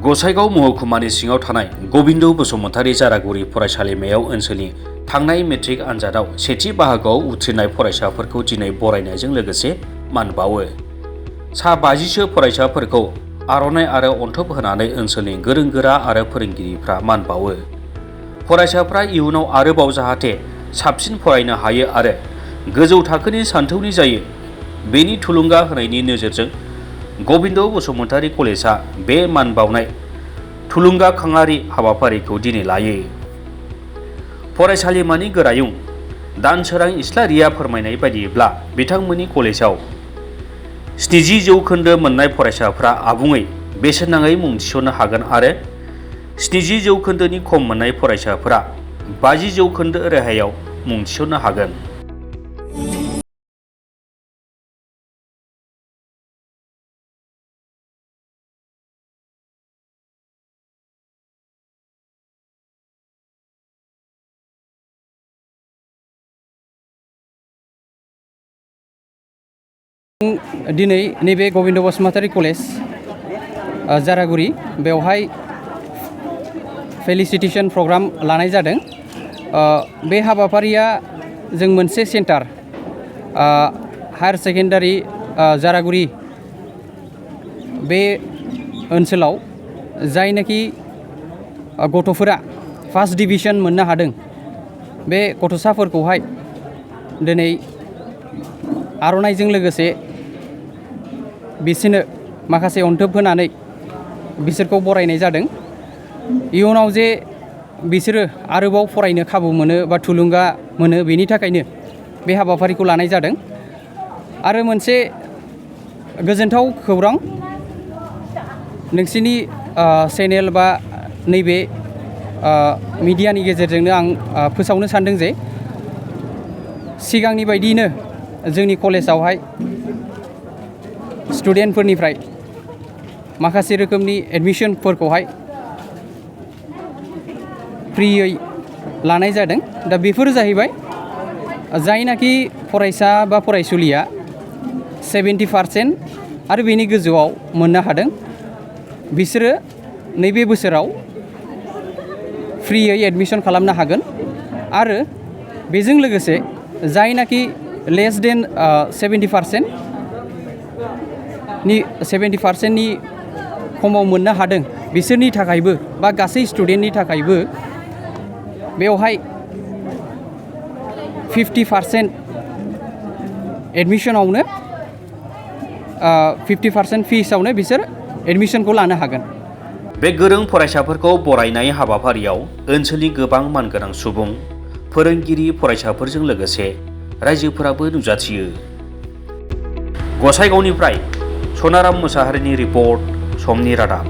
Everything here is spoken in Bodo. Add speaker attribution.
Speaker 1: गसाइगाव महकुमानि सिङाव थानाय गबिन्द बसुमतारी जारागुरि फरायसालिमायाव ओनसोलनि थांनाय मेट्रिक आनजादाव सेथि बाहागोआव उथ्रिनाय फरायसाफोरखौ दिनै बरायनायजों लोगोसे मान बावो। सा 50सो फरायसाफोरखौ आर'नाइ आरो अनथोब होनानै ओनसोलनि गोरों गोरा आरो फोरोंगिरिफ्रा मान बावो। फरायसाफ्रा इयुनाव आरोबाव जाहाथे साबसिन फरायनो हायो आरो गोजौ थाखोनि सानथौनि जायो बेनि थुलुंगा होनायनि नोजोरजों गबिन्द बसुमतारी कलेजआ बे मान बावनाय थुलुंगाखांआरि हाबाफारिखौ दिनै लायो। फरायसालिमानि गोरायुं दानसोरां इस्लारिया फोरमायनाय बायदिब्ला बिथांमोननि कलेजाव 70% मोननाय फरायसाफ्रा आबुङै बेसेन नाङै मुं थिसननो हागोन आरो 70% खम मोननाय फरायसाफोरा 50% रेहायाव मुं थिसननो हागोन।
Speaker 2: दिनै नैबे गबिन्द बसुमतारी कलेज जारागुरि बेवहाय फेलिसिटेसन प्रग्राम लानाय जादों। बे हाबाफारिया जों मोनसे सेन्टार हायार सेकेन्डारि जारागुरि बे ओनसोलाव जायनाखि गथ'फोरा फार्स्ट डिभिजन मोननो हादों बे गथ'साफोरखौहाय दिनै आर'नाइजों लोगोसे बिसोरनो माखासे अनथोब होनानै बिसोरखौ बरायनाय जादों। इयुनाव जे बिसोरो आरोबाव फरायनो खाबु मोनो बा थुलुंगा मोनो बेनि थाखायनो बे हाबाफारिखौ लानाय जादों। आरो मोनसे गोजोनथाव खौरां नोंसिनि चेनेल बा नैबे मिडियानि गेजेरजोंनो आं फोसावनो सानदों जे सिगांनि बायदियैनो जोंनि कलेजावहाय स्टुडेन्टफोरनिफ्राय माखासे रोखोमनि एडमिशनफोरखौहाय फ्रियै लानाय जादों। दा बेफोर जाहैबाय जायनाखि फरायसा बा फरायसुलिया 70% आरो बेनि गोजौआव मोननो हादों बिसोरो नैबे बोसोराव फ्रियै एडमिशन खालामनो हागोन। आरो बेजों लोगोसे जायनाखि लेस देन 70%नि खमाव मोननो हादों बिसोरनि थाखायबो बा गासै स्टुडेन्टनि थाखायबो बेवहाय 50% एडमिशनावनो 50% फिसावनो बिसोर एडमिशनखौ लानो हागोन।
Speaker 1: बे गोरों फरायसाफोरखौ बरायनाय हाबाफारियाव ओनसोलनि गोबां मानगोनां सुबुं फोरोंगिरि फरायसाफोरजों लोगोसे रायजोफोराबो नुजाथियो। गसाइगावनिफ्राय सनाराम मोसाहारिनि रिपर्ट, समनि रादाब।